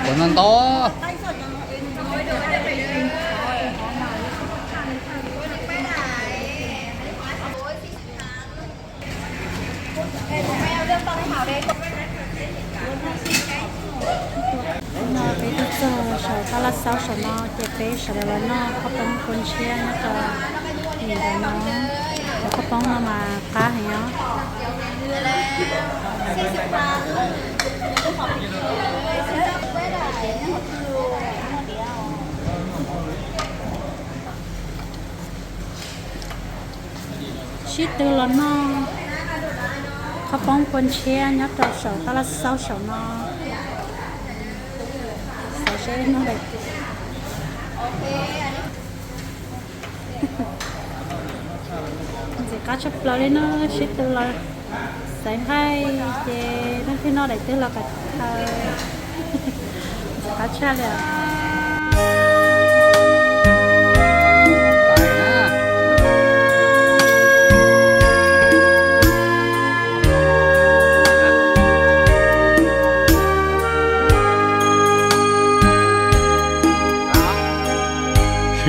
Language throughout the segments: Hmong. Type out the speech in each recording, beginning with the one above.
Ntau ntau. No peb twb txog saum tab laj xaub saum no ces peb sawv daws los noj qhob poob kua ntshiab nyob rau nim ntawm no. Cov qhob poob no mas qab heev os. Sib tw los noj qhob poob kua ntshiab nyob rau saum tab laj xaub saum no. Xav seb noj daim ntxim qab tshaj plaws li no, sib tw los xaiv nqaij ces leej twg noj daim twg los kom thaws. Ntxim qab tshaj li os.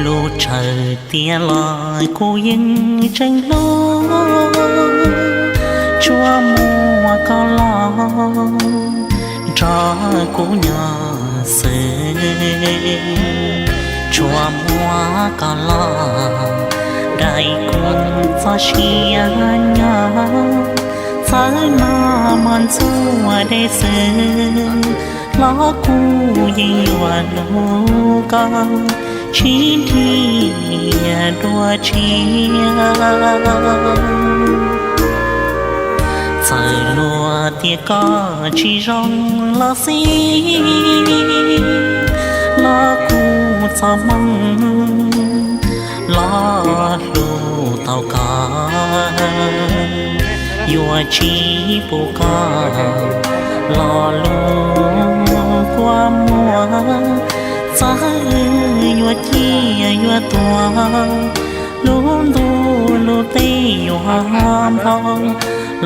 Hlub tshaj tiag los kuv yeej tseem hlub, tsuas muaj koj los nrog kuv nyob xwb, tsuas muaj koj los daim kuv txoj sia nyob, txawm nag hmo ntxuav dej xwb los kuv yeej yuav hlub koj tsis nrhiav dua tshiab. Txawm luag tias koj tsis zoo los xij, los kuv txoj hmoo los hlub tau koj, yuav tsis pub koj los lub kua muag. Txawm yuav ciaj yuav tuag, lub ntuj lub teb yuav npau,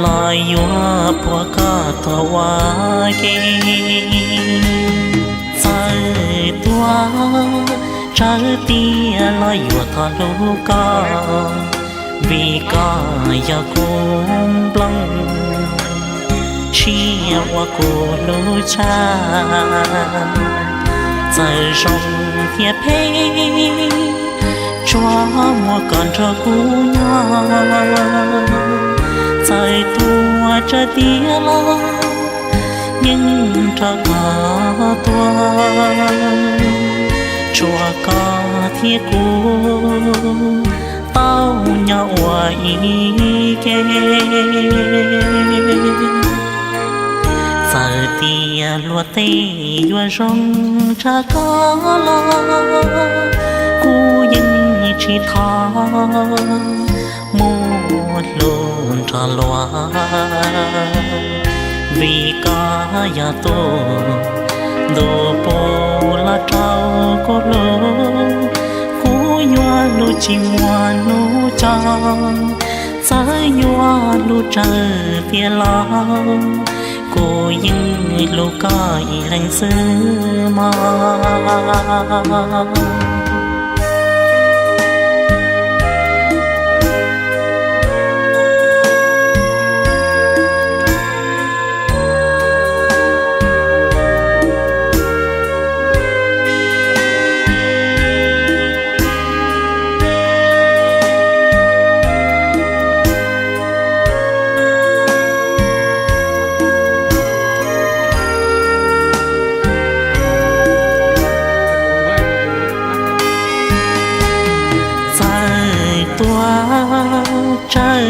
los yuav puag koj tuag ua ke. Txawm tuag tsawg tiag los yuav thov hlub koj, vim koj yog kuv nplooj, siab uas kuv hlub tshaj. Txawm zoo thiab phem, tsuas muaj koj nrog kuv nyob. Txawm tuag tsawg tiag los yeej nrog koj tuag, tsuas koj thiab kuv tau nyob ua ib ke. Txawm tias luag tej yuav zoo tshaj koj los, kuv yeej tsis thov mus hlub nrog luag, vim koj yog tus ntuj puv los rau kuv hlub. Kuv yuav hlub tsis muaj hnub tso, txawm yuav hlub tsawg tiag los kuv yeej hlub koj ib leeg xwb mog.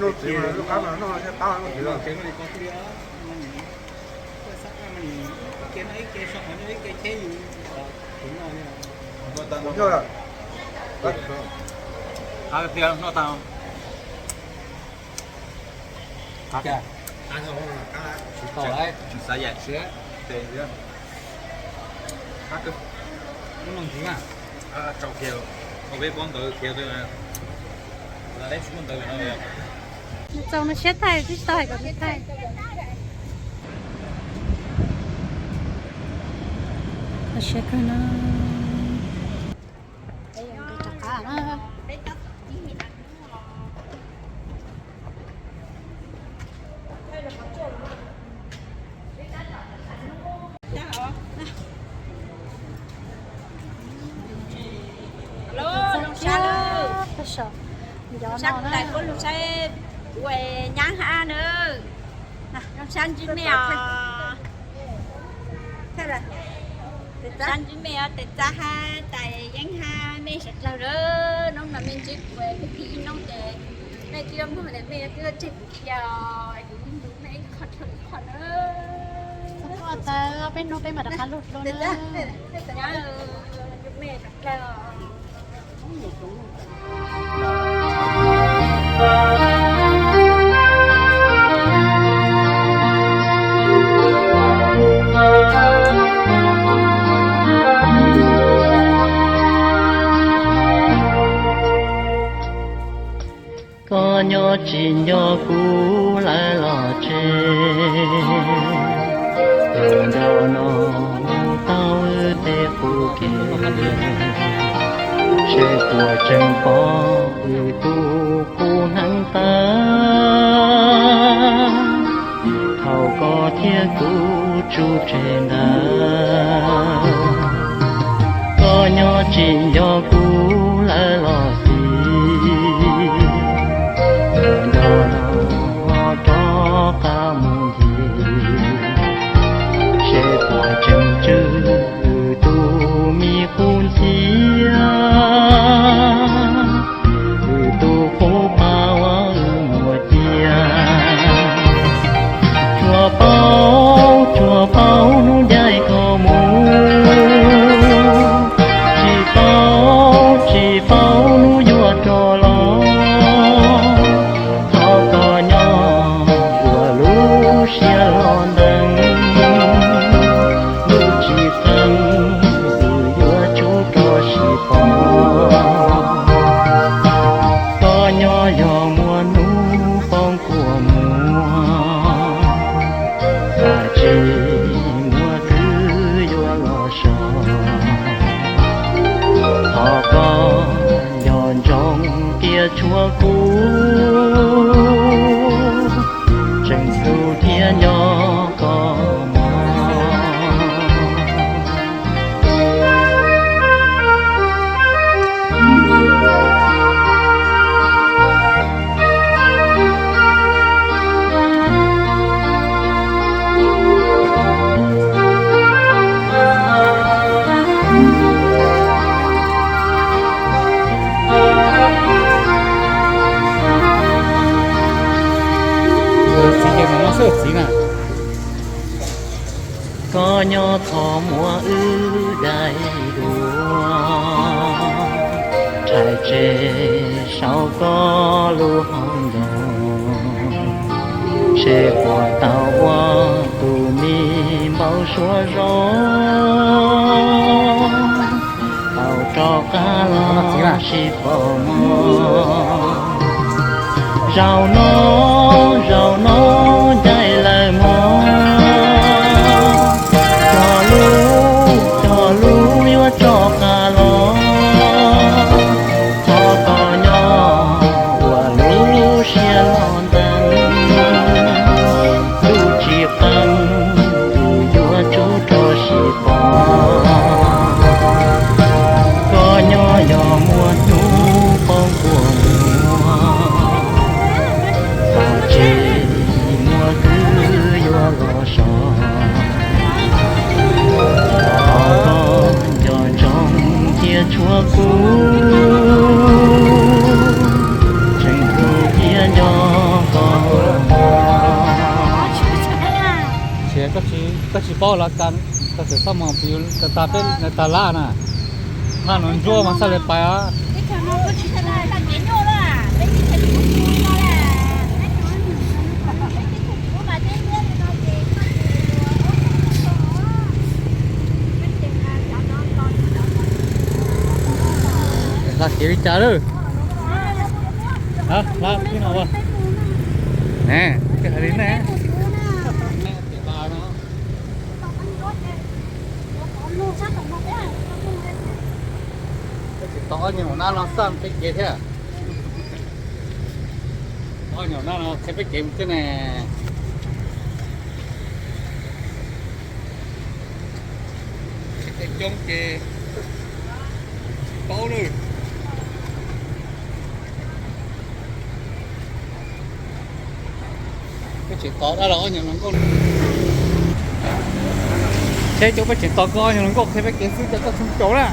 Lub txiv lub qab mas noj thiaj qab lub txiv. Qab tiag noj tag. Qab tiag. Tsis tau lawm. Xav yam siab. Qab tiag. Lub no ntxiv mas. Tsaus kiag, ua peb pob ntawd khiav twg. Txaus no siab thaij, twb tsis tau hais kom siab thaij. Siab kawg no. Lub, zoo sab lawm. Zoo sab kuv tais kuv lug saib kuv nyab hab na. Zoo sab ntsib mej os. Zoo sab ntsib mej os, tais Txab hab tais Yeeb hab mej sawv dlawg lawm. Hnub no mej ntsib kuv ib hnub ces mej twb yuav mloog tias mej yuav twb tseg kuv cia os, kuv yeej hlub mej ib qho rau ib qho na. Txhob quaj tawv, peb hnub peb mam rov qab lug dua na. Mej sawv dlawg. Koj nyob tsis nco kuv lawm los tsev, nrog no mus tau wb tej qub kev, seb puas tseem pom wb tug qub hneev tawv thaum koj thiab kuv tsuj tseg ntawd. Koj nyob tsis nco kuv lawm los xij, nrog no rov qab mus ntxiv, seb puas tseem tswj wb tug me qub ntxhiab, wb tug qub pab uas wb muaj tiag. Tsuas paub, tsuas paub hnub ncaim koj mus, tsis paub Koj nyob txhos muag wb daim duab, rhais tseg saum koj lub hauv ncauj, ntshe puas tau ua tus me npau suav zoo, tau rov qab los sib pom mog. Zaum no, zaum no ncaim lawm mog, cog lub, cog lub yuav rov qab los, thov koj nyob ua lub siab loj ntees, ntuj tsis qees, twb yuav tsum rov sib pom. Koj nyob yog muaj hnub poob kua muag, txog tsis muaj twb yuav los so, thov koj nco ntsoov thiab tshuav kuv, tseem hlub thiab nco koj. Koj tsis paub los koj tseem xab mos tas peb tag lab na, noj nws ntsuab mas xaj li pais os. Hla kev li cas lawm? Hla pib no ua ne, hais li ne. Tsis tau ob nyuag hauv nab no xaj peb kev thiab. Ob nyuag hauv nab no qhia peb kev mus thiab ne. Coob ces tsis paub lawm. Peb tseem tos dab laug ob nyuag hluas nkauj. Seb cov peb tseem tos koj ob nyuag hluas nkauj qhia peb kev xwb cas koj tsis caum na.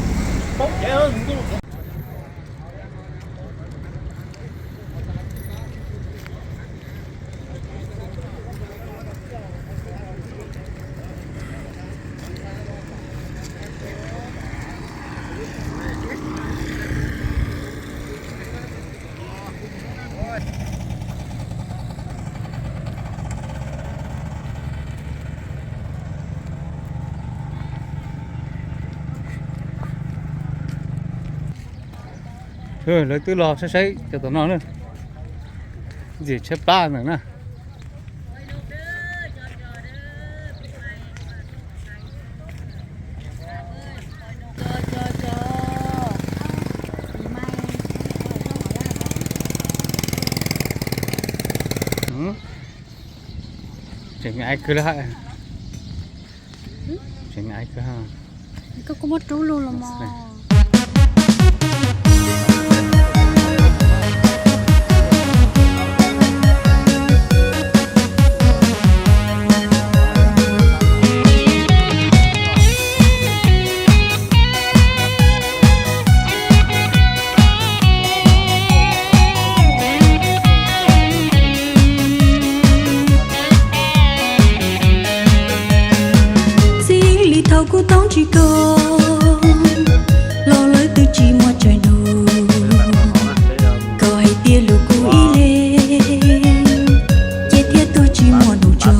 Lawv twb los saib saib cov tom no na. Ntxim tshaib plab ntawm na. Tseem nyaiv kawg li. Tseem nyaiv kawg. Koj kuj muab rub lug los mog. Txij li thaum kuv tau ntsib koj los lawv twb tsis muaj tsaig nug. Koj hais tias hlub kuv ib leeg, ces thiaj tuag tsis muaj num tso.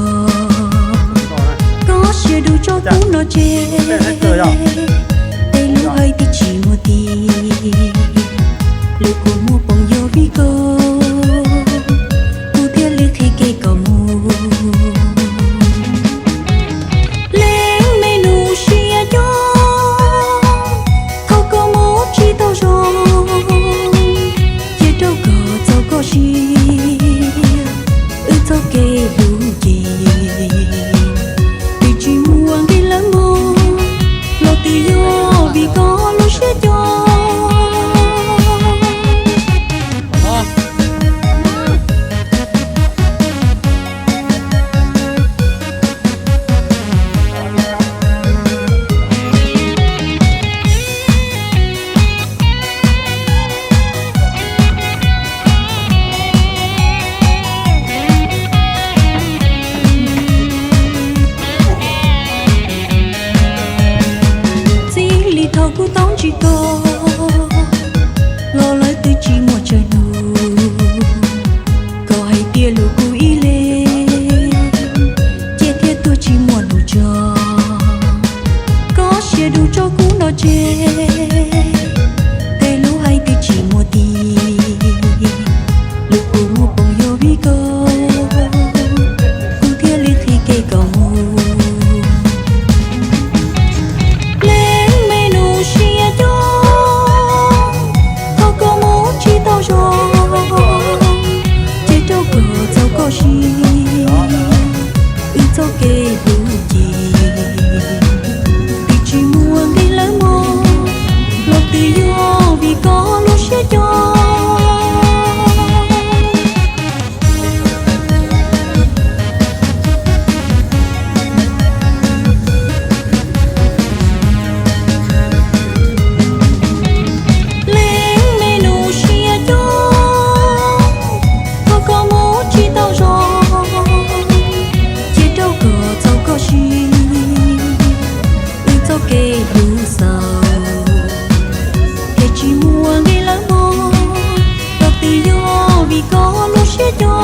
Koj siab dub tso kuv no tseg, tej lus hais tias tsis muaj tid. Lub kua muag poob yog vim koj, kuv thiaj li qhib kev koj mus. Leej me nus siab coob, thaum koj mus tsis tau zoo, cia rau koj txo koj siab, wb txoj kev hlub ces twb tsis muaj nqis lawm mog, los twb yog vim koj lub siab coob. Koj los lawv twb tsis muaj tsawg nug, koj hais tias hlub kuv ib leeg, cia thiab tuag tsis muaj hnub tso. Koj siab dub tso kuv no tseg, tej lub hais twb tsis muaj tid, lub kua muag poob yog vim koj, kuv thiaj li qhib kev koj mus. Leej me nus siab coob, thov koj mus tsis tau zoo, ces rau koj txaus koj siab, wb txoj kev hlub ces twb tsis muaj nqis lawv mog, los twb yog vim koj lub siab coob. Leej me nus siab coob, thov koj mus tsis tau zoo, cia rau koj txaus koj siab, wb txoj kev hlub xaus, ces tsis muaj nqis lawv mog, los twb yog vim koj lub siab coob.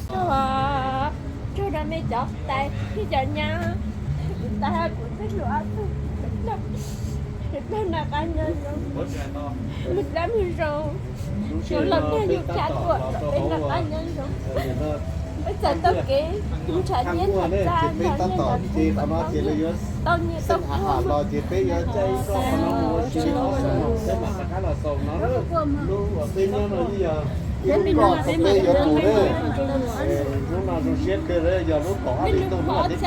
Tsuag, tsuag rau nej cov tais thiab cov nyab, kuv tais kuv twb hlub ob tug, peb noj qab nyob zoo, mus dab mus zoo, yus los tag yus tshav tuam, peb noj qab nyob zoo. Peb txawm tau kev ntshav nyiaj ntshav txag, ntshav nyiaj ntshav txiag, tau nyiaj tau kub los ces peb yuav caij txoj qhov no mus ua si, peb mam rov qab los xaus no. Lub uas peb nyob no yeej yog ib lub roob uas peb yuav mus na. Hnub no zoo siab kawg, yog lub kaum ob hlis ntuj hnub no peb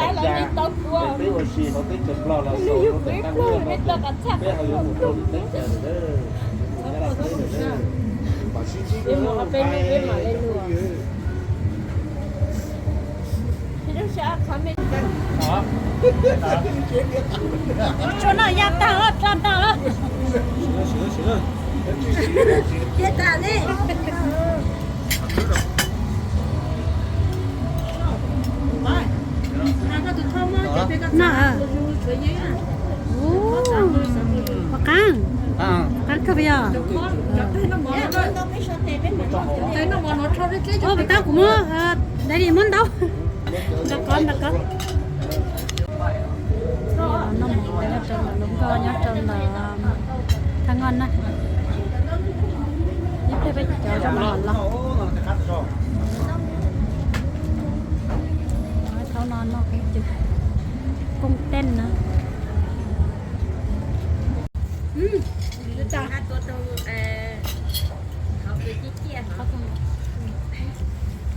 tawm ca, peb ua si hauv teb chaws Nplog los xaus rau teb chaws Nplog no, peb ho yuav mus rau lwm teb chaws lawm. Peb mam sib ntsib dua. Tsuag no ya tag los tag tag los. No, ua qaab, qaab kawg yog. Ua tab kuv muab, dai li muab ntaub. Noj mov nyob rau ntawm lub nkoj nyob rau ntawm thaj ngoj na. Ib pliag peb cov zoo los los. Thaum no noj ces koob teej na.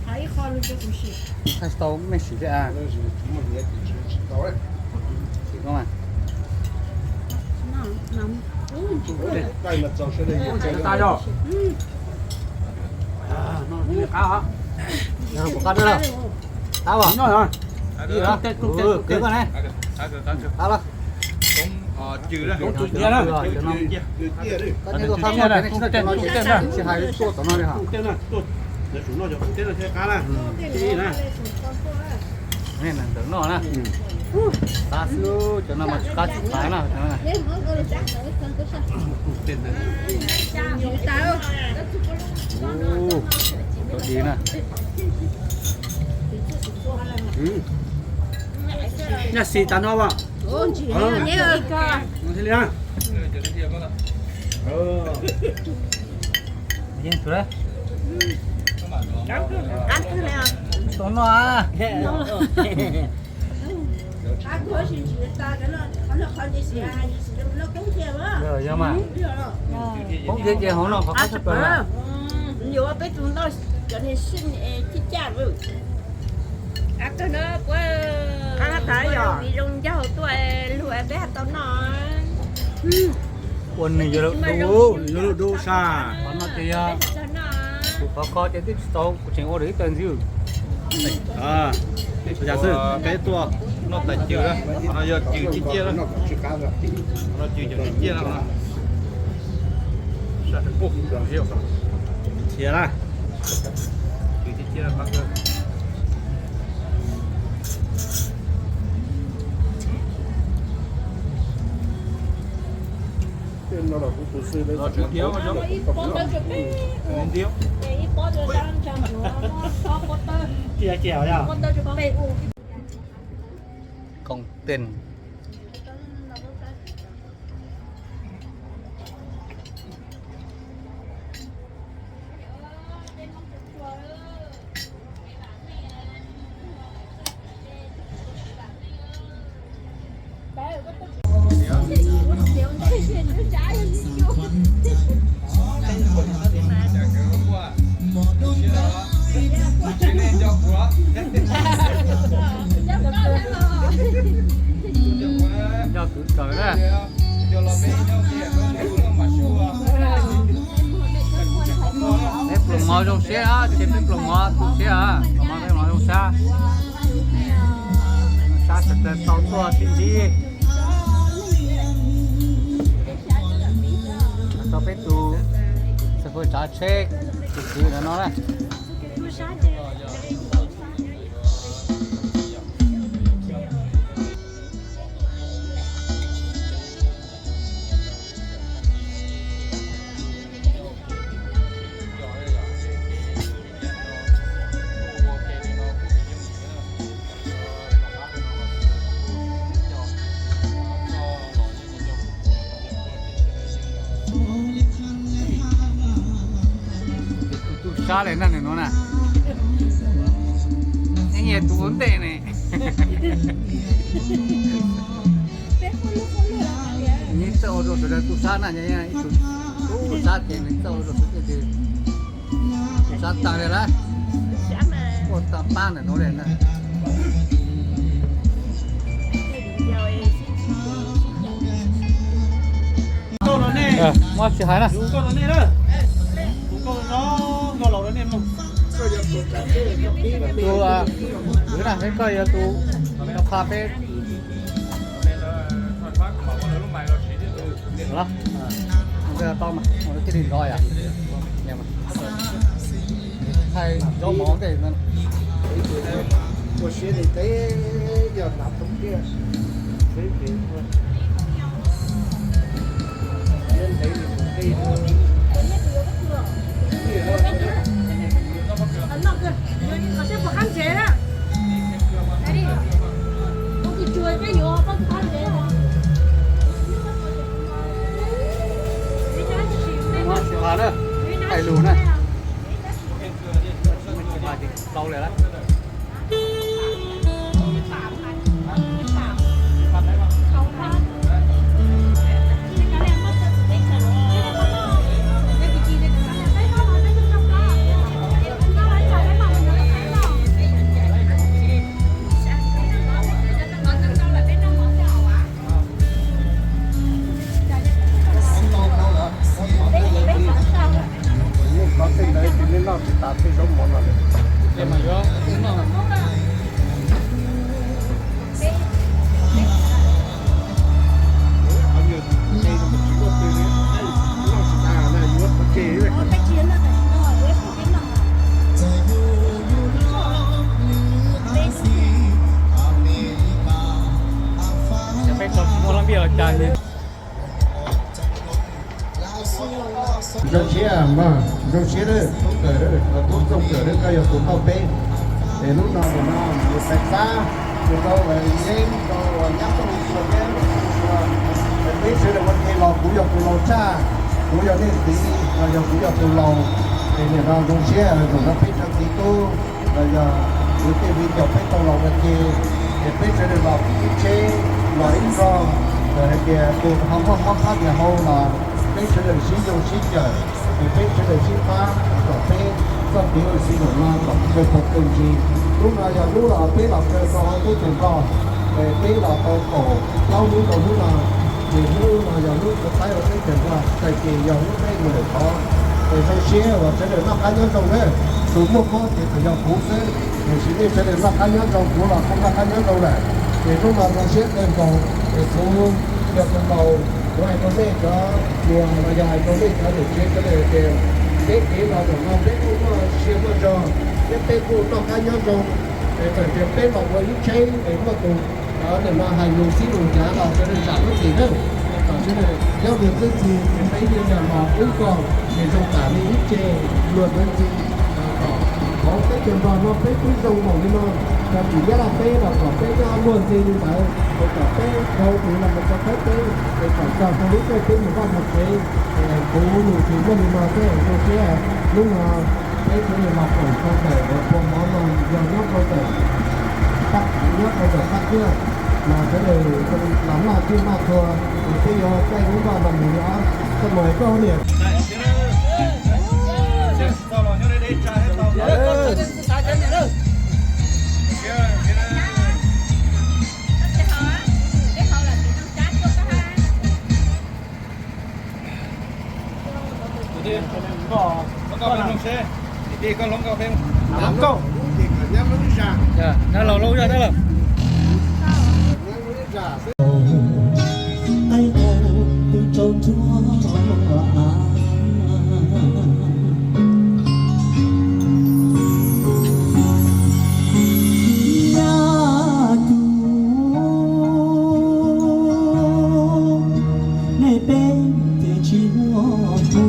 Thaij tsis tau mej siv thiab a. Siv koob mas. Qab os. Qab os. Kwv koj ne. Qab los. Koj nyob tuaj thaj no ces nej tsis tau cov no ces tsis hais tuaj tom no li hos. Ntawm no na, qab xwb, cov no mas tsis qab tsis qab na. Cov di na. Nyaj xis tas no as. Yeej tsuav. Tau no a. Yog mas. Poob thiab ces hauv no qhov qab tshaj plaws na. Yuav peb tus ntoj cov niag sij cij caj lawm. Kawg no puab zoo ncaug tuaj lug peb tau noj. Ua nws yuav lug dub, yuav lug dub sas. Qhov no ces yog kuv qhov kho ces twb tsis tau, kuv tseem ua lawm ib tag ntxiv. Yam xwb peb tuaj noj tais cws na, qhov no yog cws ciaj ciaj na, qhov no cws cov ciaj ciaj na, qhov no. Khiav na, cws ciaj ciaj na. Koom Teem. Nyob kwv kawg na. Peb pluas mov zoo siab, ces peb pluas mov tu siab, pluas mov peb mov zoo sab. Sab sawv daws tau tuaj sib ntsib. Tau peb tus xav fwj tsav tsheb tus kwv no no na. Tus tub sab li na nws nuav na, ib yog tus ua ntej ne. Nws txawj ua rau sawv daws tub sab na, ib tug tub sab ces nws txawj ua rau sawv daws tub sab taag li lawm, ua taag pab ntawm nuav li na. Muab tsis hais na. Tus kwv na, peb koj yog tus pha peb. Tau mas thiaj li nrov yom. Thaij zaub mov ntej no. Tsis hais na, hais lus na. Tsis hais ces tau li lawm. Yeej kov tej ntawd ces nej noj tsis tas tej zaub mov no lawm. Noj tsis tas na, yuav qhov tseg. Peb tau tsis muaj lab npiaj los cas. Zoo siab, zoo siab, Txooj Kawm, Txooj Kawm koj yog tus tau peb. Es lub no mus no mus xaiv xab, mus rau yeeb rau nyab txooj tua thiab txooj tua. Es peb sawv daws ua ke los kuv yog tus laus tshaj, kuv yog nej txiv los yog kuv yog tus laus. Es nim no zoo siab zaum no peb cov txiv tub los yog kwv tij viv ncaus peb tau los ua ke, es peb sawv daws los ib tsheb los ib zog, hais tias tus ho muaj mob qab ntiag hau los peb sawv daws sib zoo sib cawm, es peb sawv daws sib pab kom peb txoj kev ua si zaum no kom kawg pov kawg ntsis. Lub no yog lub los peb los kaw tau ob tug tub tub nplog, es peb los tau kaum plaub hnub rau hnub no, ces hnub no yog hnub suav qaib ua teb chaws Nplog txais ces yog hnub peb mus lawm tod. Es zoo siab uas sawv daws noj qab nyob zoo na, tus muaj mob ces tsuas yog kuv xwb, tiam sis nej sawv daws noj qab nyob zoo, kuv los kuj noj qab nyob zoo lawm. Es hnub no zoo siab kawg nkaus es kuv yog tus laus, kuv hais rau nej cov hluas los yog hais rau nej cov niam tsev sawv daws tias, peb kev los zaum no peb kuj muaj sia muaj zog thiab peb kuj noj qab nyob zoo. Es txawm tias peb los ua ib tsheb es muaj tus nim no hais lus txib lus cav los sawv daws zam lub txim nawb, kom sawv daws nyob mus txwb txim es peb yeej yog los wb nkaus es zoo tam li ib ce luag ntawd ntxiv. Kom hauv teb chaws Nplog no peb twb zoo npaum li no, tsis nyab laj peb los kom peb nyob luag ntxiv li ntawd, es kom peb dhau tiv los mus rau Thaib teb, es kom txog rau lub caij peb mus vaj mus tsev. Kuv lus tsis muaj li no xwb, zoo siab hnub no peb kuj los koom rau ntawm uas pua mov no yog nyob rau ntawm, nyob rau ntawm qab kiag, mas sawv daws los noj txhij noj txhua, es peb yuav caij lub vaj no mus li os. Txoj mus koj niam. Nej peb ces tsis muaj hu,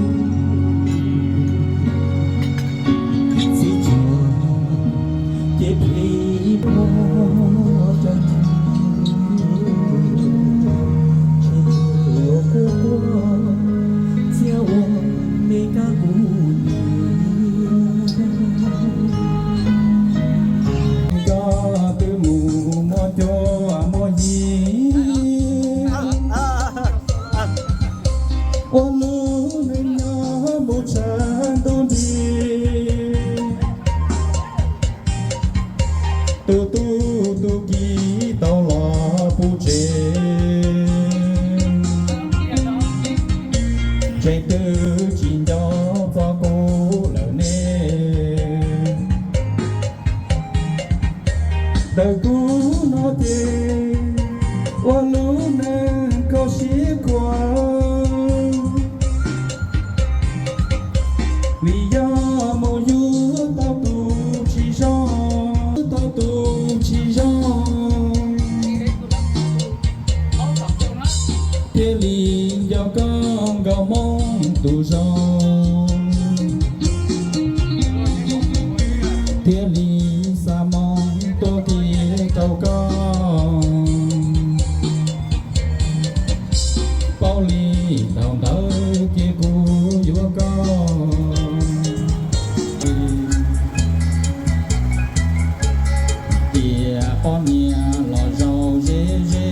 txiv cuag ces phem ib puag rau, tsis ua quaj quaj txhiab ua me kab kuv niam. Koj twb mus muaj cuab muaj yig, ua lub neej nyob npuj tshav ntuj nrig. Tus tub tus kiv tau los puv tsev, tseem twb tsis nco txog kuv lawm ne. Ntawm kuv no ces ua lub neej kho siab khuav, vim yog mus yug tau tus tsis zoo, tau tus tsis zoo, thiaj li nco koj nkaus hmoob tus zoo, thiaj li xa moo tuaj kiag rau koj. Paub li thaum ntawd ces kuv yuav koj. Tias poj niam los zaum ze ze,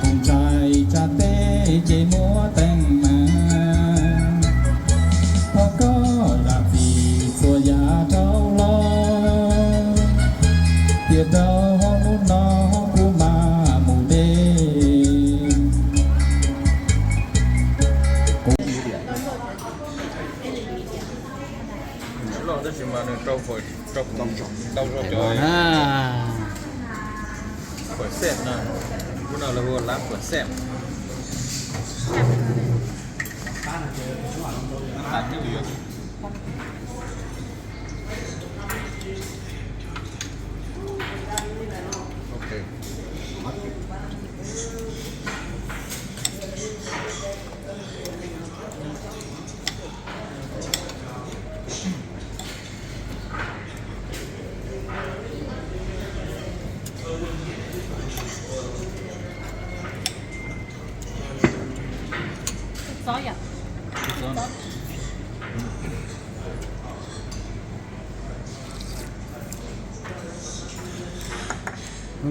koom tshais tsam teb ces muab teeb meem, thov koj zam txim txhua yam rau los, tiam rau hnub no kuv mam mus deb. Loj tab sis mas nws rau, rau tau cov phawm xeem no, lub no lawv hu ua lab phawm xeem.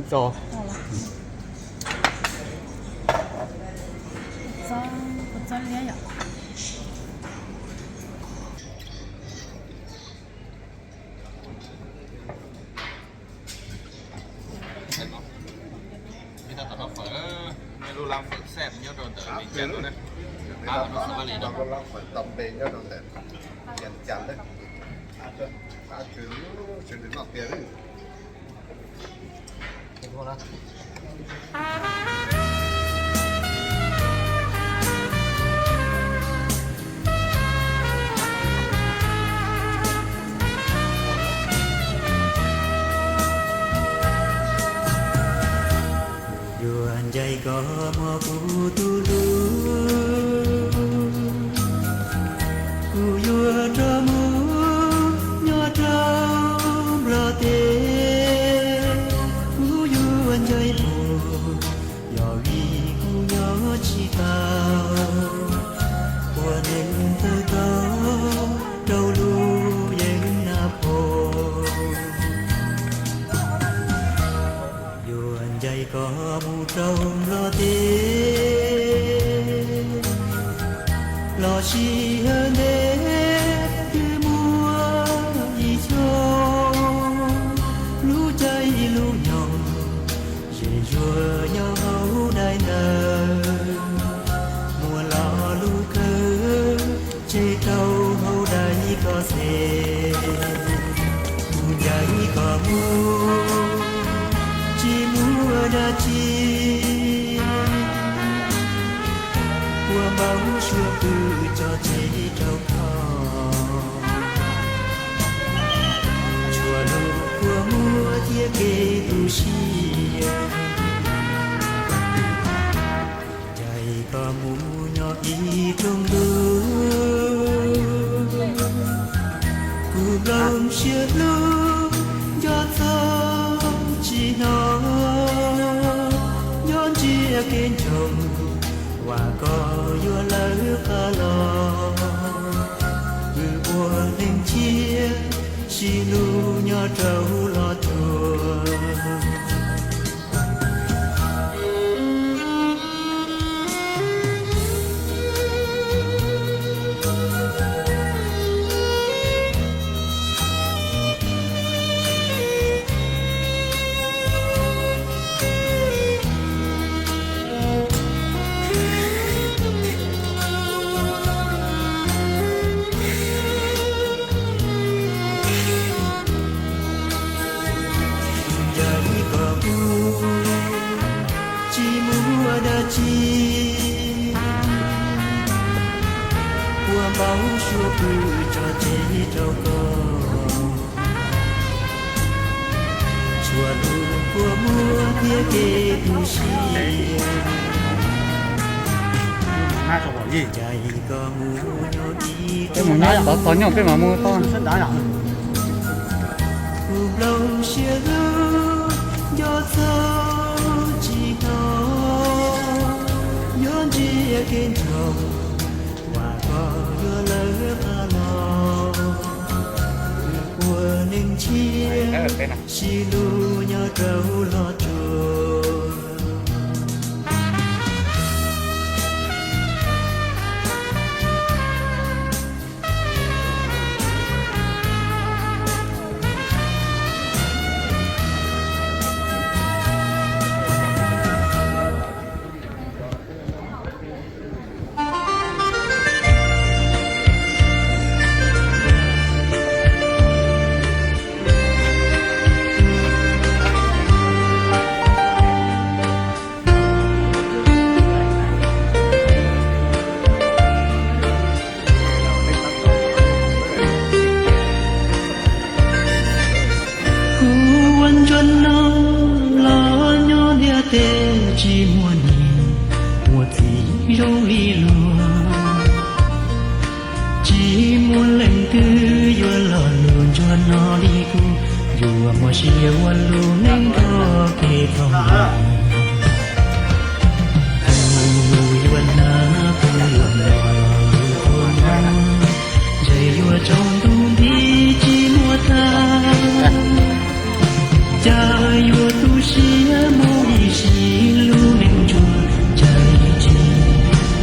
Txo. Txo, txo liab yom. Ib tag tom rau fawm, nej lub lab fawm xeem nyob rau ntawm Vias Cas no na. Tau npe nyob rau ntawm Vias Cas lawm. Tab sis nws noj tiag. Yuav ncaim koj muaj kuv tus hlub, kuv yuav rov mus nyob rau Nplog teb. Kuv yuav ncaim mus, yog vim kuv nyob tsis tau, ua neeg tawv tau rau lub yeeb nab pho. Yuav ncaim koj mus rau Nplog teb, los sis yog ntev twb muaj ib xyoos, lub caij lub nyoog zem zuag nyob hauv daim ntawv, muaj lo lus kawg tseg rau hauv daim koj xes. Kuv ncaim koj mus tsis muaj dab tsi, ua npaum suab pw tso tseg rau koj, tsuas lub kua muag thiab kev tu siab. Ncaim koj mus nyob ib rooj ntuj, kuv nplooj siab hlub nco txog tsis hnov, nyob ntsiab kev ntsoo vam koj yuav lawv qab los. Wb ua neeg tsiab sib hlub nyob rau los tsuag. Ncaim koj mus tsis muaj dab tsi, ua npaum suab pw tso tseg rau koj, tsuas lub kua muag thiab kev tu siab. Ncaim koj mus nyob ib rooj ntuj, kuv nplooj siab hlub nco txog tsis hnov, nyob ntsiab kev ntsoo vam koj yuav lawv qab los. Wb ua neeg tsiab sib hlub nyob rau los tsuag. Kuv ua ntsuag no los nyob ntiaj teb tsis muaj neeg muaj txiv zoo li luag. Tsis muaj leej twg yuav los lus ntsuag no li kuv, yuav muaj sia ua lub neej nrog kev txom nyem. Kuv yuav hnav, kuv yuav noj, kuv yuav noj, ntshe yuav tsaus ntuj nti tsis muaj tag. Cas yuav tu siab mus ib sim lub neej ntsuag, cas tsis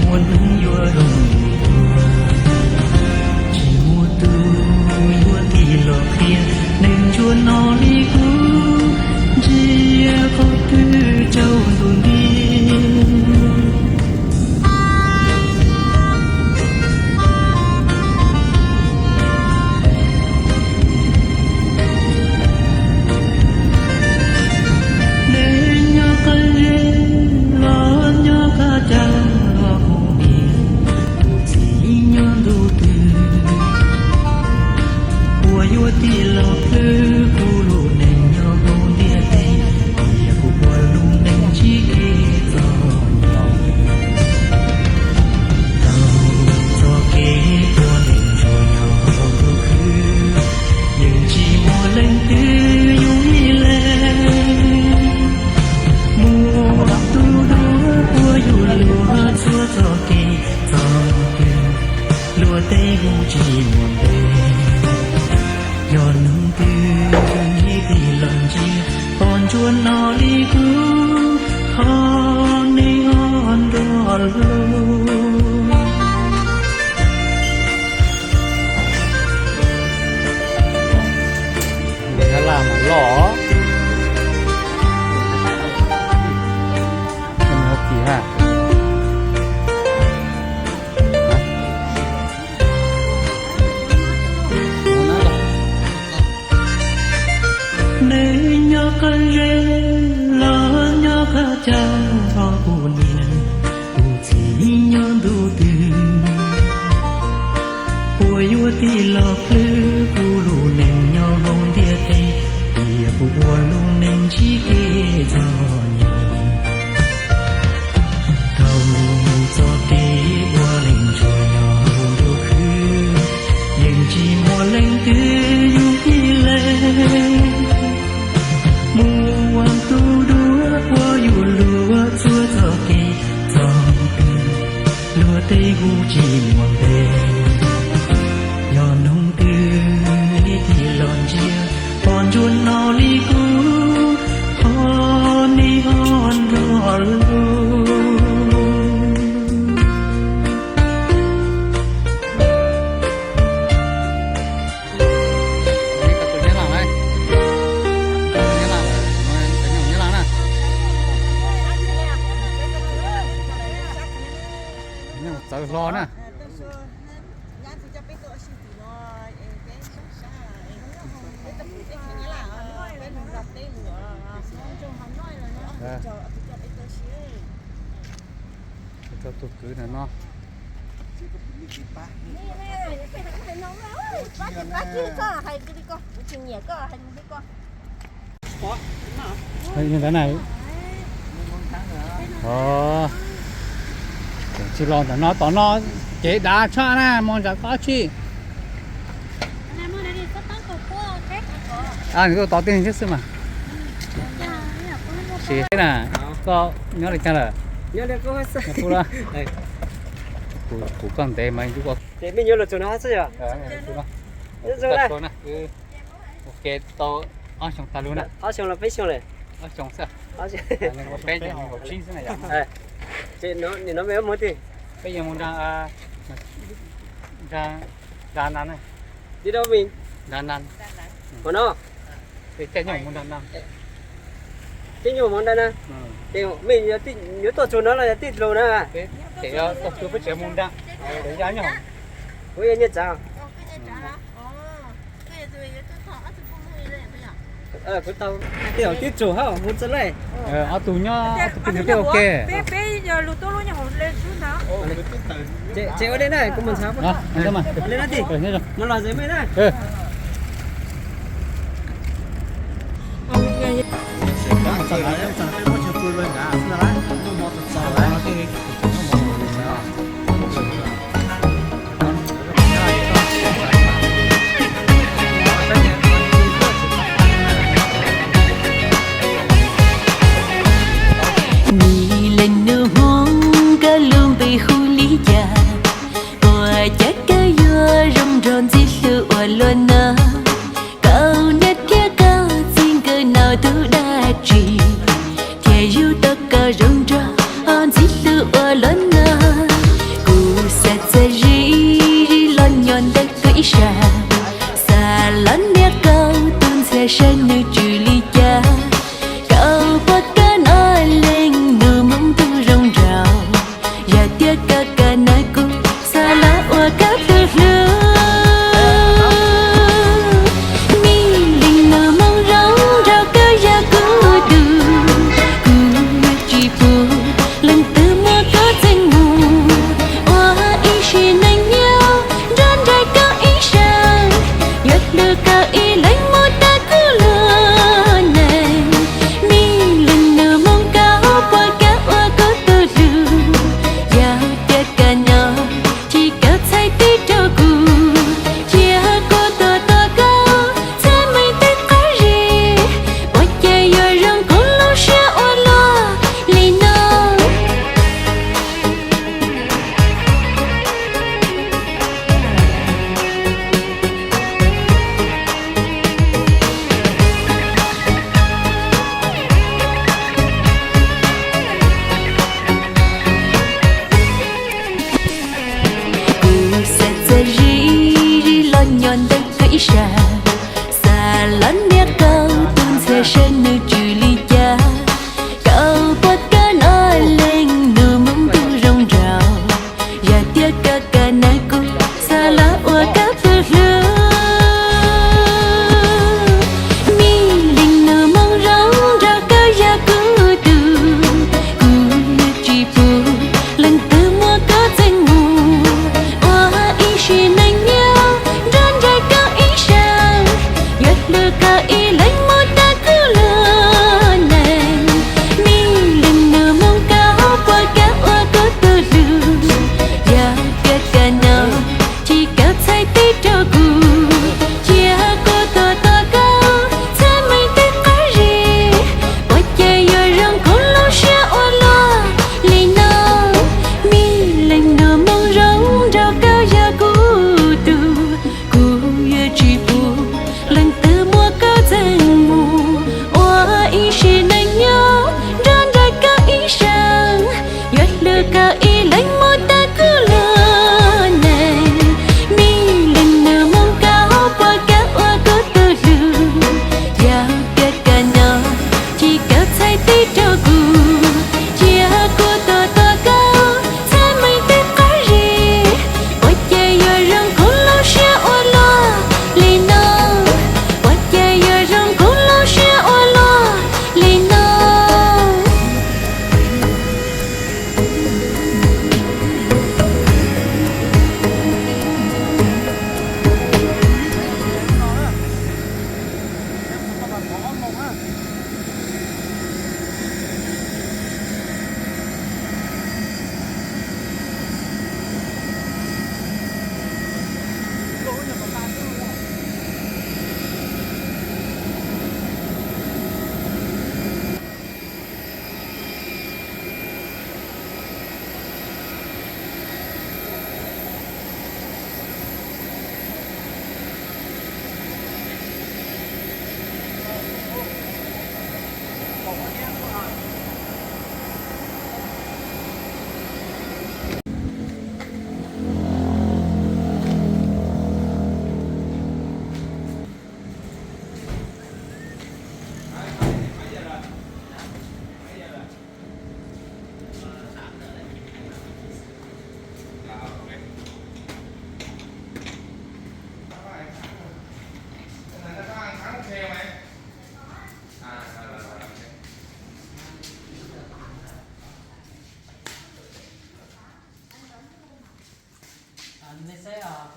muaj hnub yuav zoo dua. Tsis muaj tus yuav tig los qhia neeg ntsuag no li kuv, ntsia qhov twg tsaus ntuj nti. Tej hu tsis muaj npe, yog hnub twg neb tig los ntsia, pom ntsuag no li kuv, ho neb ho nrog luag. Laj mas loj. Neb nyob qab zeb los nyob qab cag, ho kuv niam kuv txiv nyob ntu twg, puas yuav tig los plhws kuv lub neej nyob hauv ntiaj teb, tias kuv ua lub neej ntsib kev txom nyem. Thaum txoj kev ua neej ntsuag nyob hauv ntuj khwb, yeej tsis muaj leej twg yug ib leeg mus ua tub duab ua yus luag txhua txoj kev txoj kev, luag tej hu tsis muaj npe. Yog hnub twg neb tig los ntsia, pom ntsuag no li kuv, ho neb ho nrog luag. Txawv hlo na. Tso tus kwv no no. Ntawd na. Tsis los ntawm no, tom no kev dav tshaj na, mus nram qab tsib. Nws tuaj tod tib neeg thiab xwb mas. Sim na, koj nyob li cas lawm? Kuv koj ntev mas. Ua ke tau ob xyoo tag lug na. Ob xyoo los peb xyoo lawm. Ob xyoo, peb xyoo xwb. Nim no mej mus twg? Peb yuav mus nram, nram, nram na. Tib dab vim? Nram na. Ua no. Caij nyuag mus nram na. Caij nyuag mus nram na. Mej yuav tuaj txug no los yog tij lug na? Ces yog tuaj txug peb tseem mus nram. Kuv yog Nyiaj Tsav. Kuv tau tej zaum tib txug hab mus txog lawm. Ob tug nyob, ob tug peb nrug peb ua ke. Ces ua li na, kuv mus ntxhab. Mus los ze mej na. Mej leej nus Hmoob, koj lub npe hu li cas? Ua cas koj yuav zoo nrog Ntxwg Hlwb ua luaj no? Koj niam thiab koj txiv nkawd noj tug dab tsi thiaj yug tau koj zoo nrog Ntxwg Hlwb ua luaj no? Kuv xav txog Zib, Zib los nyob ntawm koj ib sab, xav los nias koj tus ntxhais saib nws tsw li cas. Koj puas kam noj leej nus Hmoob tus zoo nraug? Yog tias koj kam noj kuv xav los ua koj tus hlub. Mej leej nus Hmoob zoo nraug, koj yog kuv tus, kuv yuav tsis pub leej twg muab koj txeeb mus. Ua ib sim neej nyob nrog nraim koj ib sab, yuav hlub koj ib leeg mus tag kuv lub neej. Mej leej nus Hmoob, koj puas kam ua kuv tus hlub? Yog tias koj nyob, cia koj txhais tes rau kuv, cia kuv tuaj tua koj txhais meej tej qab zib, ua cas yuav zoo kuv lub siab ua luaj li no.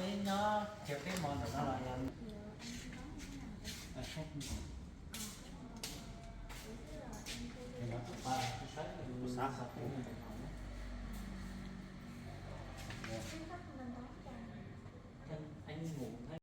Peb nyob kiag peb hmo ntawm no los yog, kuv xav qhov kuv